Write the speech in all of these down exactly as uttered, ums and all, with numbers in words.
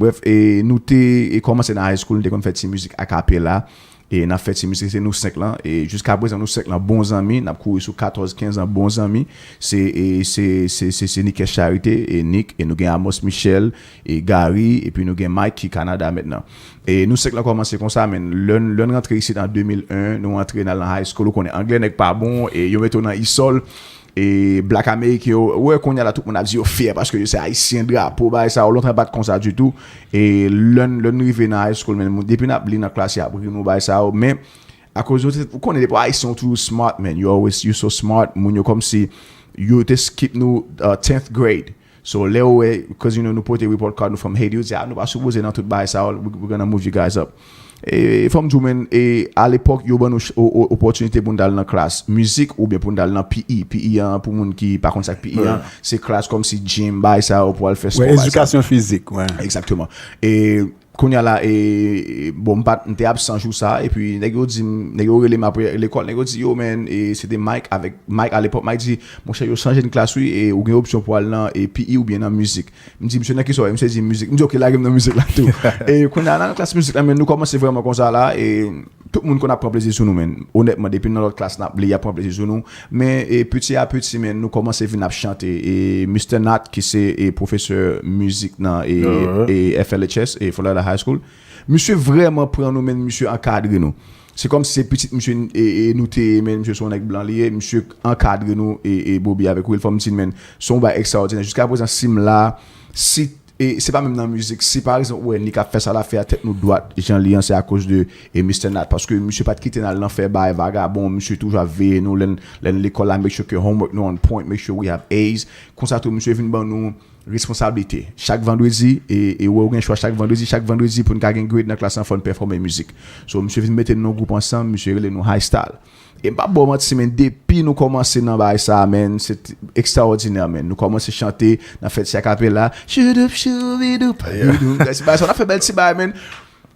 Bref, e nou te e kòmanse nan high school, nou te konn fè ti mizik a cappella. E n ap fè ti mizik, se nou senk lan. E jiska prezan, nou senk lan bon zanmi. N ap kouri sou katòz, kenz an bon zanmi. Se, e, se, se, se, se Nikes Charité, e Nick, e nou gen Amos Michel, e Gary, epi nou gen Mike ki Kanada mentnan. E nou senk lan kòmanse konsa, men lè n, lè n rantre isit an de mil en, nou rantre n al nan high school, ou konnen anglè nèg pa bon, e yo mete w nan isòl. E Black American yo, ou wè kounye a la, tout moun ap di yo fyè paske yo se Ayisyen, drapo, bagay sa yo, lontan pa t konsa ditou. E lè n, lè n rive nan high school, men depi n ap li nan klas, y ap ri nou, bagay sa yo, men akoz yo te, ou konnen depi w Ayisyen, ou toujou smart, man, you always, you so smart, moun yo kòmsi, yo te skip nou uh, tenth grade. So, lè yo wè, cause you know, nou pote report card nou from Haiti, yo di, ah, nou pa sipoze nan tout bagay sa yo, we, we gonna move you guys up. E fò m di w, men, e alepòk, yo ban nou ch- o- o- opòtinite pou n t al nan klas mizik oubyen pou n t al nan P E. P E an, pou moun ki pa konn sa k P E an, se klas kòmsi gym, bagay sa yo, pou al fè spò, bagay sa yo. Edikasyon fizik, wi. Egzakteman. E kounye a la, e, e, bon, m pa t, m te absan jou sa, epi nèg yo di m, nèg yo rele m apre lekòl, nèg yo di, yo, man, e, se te Mike avèk, Mike alepòk, Mike di, monchè, yo chanje n klas, wi, e ou gen opsyon pou al nan e, P E oubyen nan mizik. M di, misye, nan kisa w ye? Misye di, mizik. M di, oke, lage m nan mizik la tou. E kounye a, nan klas mizik la, men nou kòmanse vrèman konsa la, e tout moun konn ap pran plezi sou nou, men. Onètman, depi nan lòt klas n ap li, y ap pran plezi sou nou. Men, e piti a piti, men, nou kòmanse vin ap chante. E Mister Nat, ki se e, pwofesè mizik nan e, e F L H S, e Florida High School, misye vrèman pran nou, men misye ankadre nou. Se kòmsi se pitit misye e, e, nou te ye, men misye se yon nèg blan li ye, misye ankadre nou e, e Bobby avèk Will, fò m di n, men, se yon bagay ekstraòdinè. Jiska prezan, si m la, si e se pa menm nan mizik. Si pa egzanp, ou wè Nick ap fè sa l ap fè a tèt nou dwat, jan li an, se akoz de e Mister Nat. Paske misye pa t kite n al nan fè bagay vagabon, misye toujou ap veye nou, lè n, lè n lekòl la, make sure ke homework nou on point, make sure we have A's. Konsa tou, misye vin ban nou responsablite. Chak vandredi, e, e wè ou gen chwa chak vandredi, chak vandredi pou n ka gen grade nan klas lan, fò n pèfòme mizik. So, misye vin mete n nan gwoup ansanm, misye rele nou High Style. E m p ap ba w manti, men depi nou kòmanse nan bagay sa a, men, se t- ekstraòdinè, men. Nou kòmanse chante, n ap fè ti akapela. Choudouf, choubidoup, bidoup. Ti bagay sa, n ap fè bèl ti bagay, men.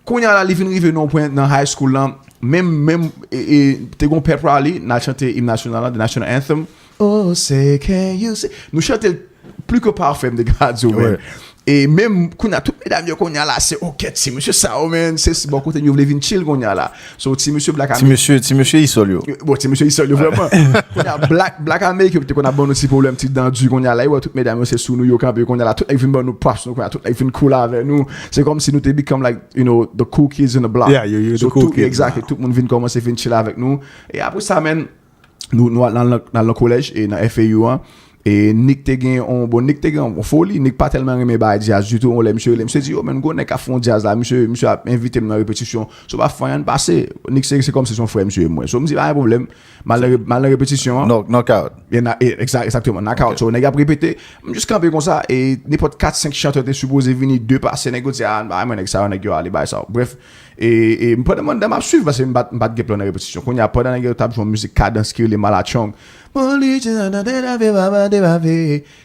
Kounye a la, li vin rive nan yon pwen nan high school lan. Menm, menm, e, e, te gen yon pep rally, n al chante im nasyonal la, the national anthem. Oh, say can you see. Nou chante l pli ke pafè, m te ka di w, men. E menm kounye a, tout medam yo kounye a la, se, ok, ti mesye sa yo, men, se si bò kote n yo vle vin chill kounye a la. So, ti mesye Black American. Ti mesye, ti mesye Isòl yo. Bon, ti mesye Isòl yo, vrèman. Kounye a, Black, Black American yo te konn ap ban nou ti pwoblèm, ti dan di kounye a la. Yo wè tout medam yo, se sou nou yo kanpe kounye a la. Tout nèg vin ban nou props, nou kounye a, tout nèg vin cool avè nou. Se kòmsi nou te become, like, you know, the cool kids in the block. Yeah, you, you the cool kids. So, tout, exactly, tout moun vin kòmanse vin chill avèk nou. E apre sa, men, nou, nou al nan, nan, nan kolèj e nan F A U an. E Nick te gen on, bon, Nick te gen on foli, Nick pa tèlman renmen bagay djaz ditou, on lè misye rele, misye di, yo, men, gwo nèg k ap fè on djaz la, misye, misye ap envite m nan repetisyon, so pa fè anyen, pase, Nick se, se kòmsi se on frè misye ye mwen, so m di, pa gen pwoblèm, m al nan re- m al nan repetisyon an. Knock, knockout. E na- e- egza- egzakteman, knockout, so nèg ap repete, m jis kanpe konsa, e nenpòt kat senk chantè te sipoze vini, de pase, nèg yo di, a, bay mwen nèg sa yo, nèg yo ale, bay sa yo, bref, E, e pandan m anndan, m ap swiv, paske m pa t, m pa t gen plan nan repetisyon. Kounye a, pandan nèg yo t ap jwe yon mizik kadans ki rele Malatchong.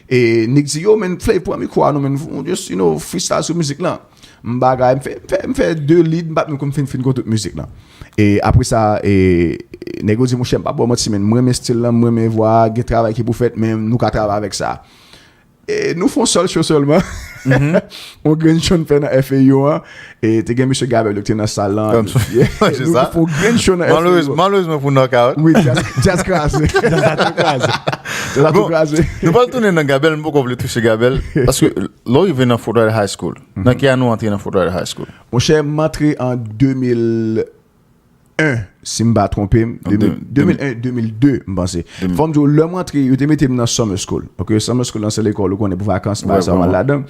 E Nick di, yo, men, Flav, pran mikwo a, non, men, just, you know, freestyle sou mizik lan. M bagay, m fè, m fè, m fè de lead, m pa t menm konn fin, fin konn tout mizik lan. E apre sa, e, nèg yo di, monchè, m pa ba w manti, men, m renmen stil lan, m renmen vwa a, gen travay ki pou fèt, men nou ka travay avèk sa. E nou fè yon sèl show sèlman. On grenn show n fè nan F A U an. E te gen mesye Gabel yo ki te nan sal lan. Nou fè yon grenn show nan F A U an. Malerezman pou knockout. Wi, djaz, djaz kraze. Djaz la tou kraze. Djaz la tou kraze. Nou pral tounen nan Gabel, m poko vle touche Gabel. Paske lè w rive nan Fort Lauderdale High School, nan ki ane w antre nan Fort Lauderdale High School? Monchè, m antre an de mil en, si m pa twonpe m, de mil, de mil en, de mil de, m panse. Fò m di w, lè m antre, yo te mete m nan summer school. Ok, summer school lan se lekòl ou konnen pou vakans, bagay sa yo, m al ladan.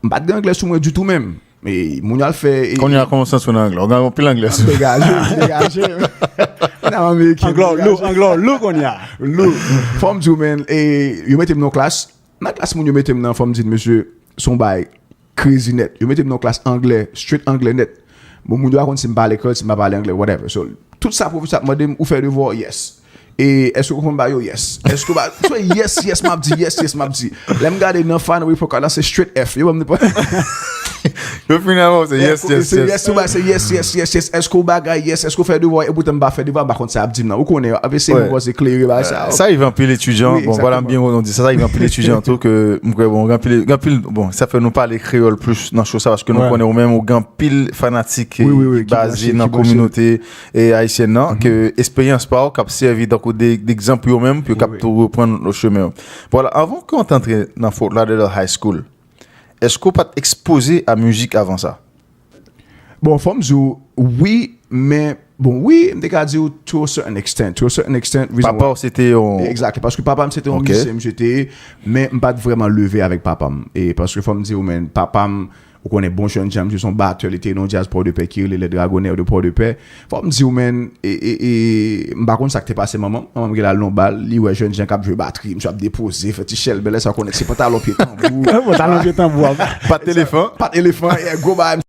M pa t gen anglè sou mwen ditou menm. E moun yo al fè, e kounye a kòmanse antre nan anglè. Ou gen anpil anglè sou. Degaje, degaje. Kounye a m ameriken. Anglè w lou, anglè w lou kounye a. Lou. Fò m di w, men, e yo mete m nan klas. Nan klas moun yo mete m nan, fò m di n, mesye, se yon bagay crazy nèt. Yo mete m nan yon klas anglè, straight anglè nèt. Bon, moun yo pa konn si m pale kreyòl, si m pa pale anglè, whatever. So, tout sa pwofesè ap mande m, ou fè devwa w? Yes. E èske w konprann bagay yo? Yes. Èske w pa, se yes, yes, m ap di, yes, yes, m ap di. Lè m gade nan final report card la, se straight F. Yo ban m nenpòt. Yo fin avan, se yes, yes, Se yes. Yes, tou ba, se yes, yes, yes, yes. Èske w bagay, yes. Èske w fè devwa, e poutan m pa fè devwa, m pa konn sa y ap di m nan. Ou konnen, avè se Ouais. Mwen panse klere bagay sa. Sa rive anpil etidyan. Oui, Bon, vwala, m Exactement. byen kontan di sa. Sa rive anpil etidyan tou ke m kwè, bon, gen anpil, gen anpil, bon, sa fè nou pale kreyòl plis nan show sa paske nou Ouais. konnen ou menm ou gen anpil fanatik Oui, oui, oui, ki ki baze branche, nan ki branche. Kominote e ayisyèn nan ke esperyans pa w k ap sèvi tankou de, degzanp pou yo menm pou yo k ap Oui. tou reprann lòt chemen yo. Vwala, avan ke w t antre nan Fort Lauderdale High School, èske w pa t ekspoze a mizik avan sa? Bon, fò m di w, wi, men, bon, wi, m te ka di w to a certain extent. To a certain extent, reason Papa w se te yon Exactly, paske papa m se te yon Ok. mizisyen, misye te ye, men m pa t vrèman leve avèk papa m. E paske fò m di w, men, papa m, ou konnen bon jèn jan, misye se yon batè, li te nan yon djaz Port-de-Paix ki rele Les Dragonnaires de Port-de-Paix. Fò m di w, men, e, e, e, m pa konn sa k te pase manman m. Manman m gen la lonbal, li wè jèn jan k ap jwe batri, misye ap depoze, fè ti chèlbè, lè sa konnen se pantalon pye tanbou. Pantalon pye tanbou ap. Pa t elefan. Pa t elefan, e gwo bagay,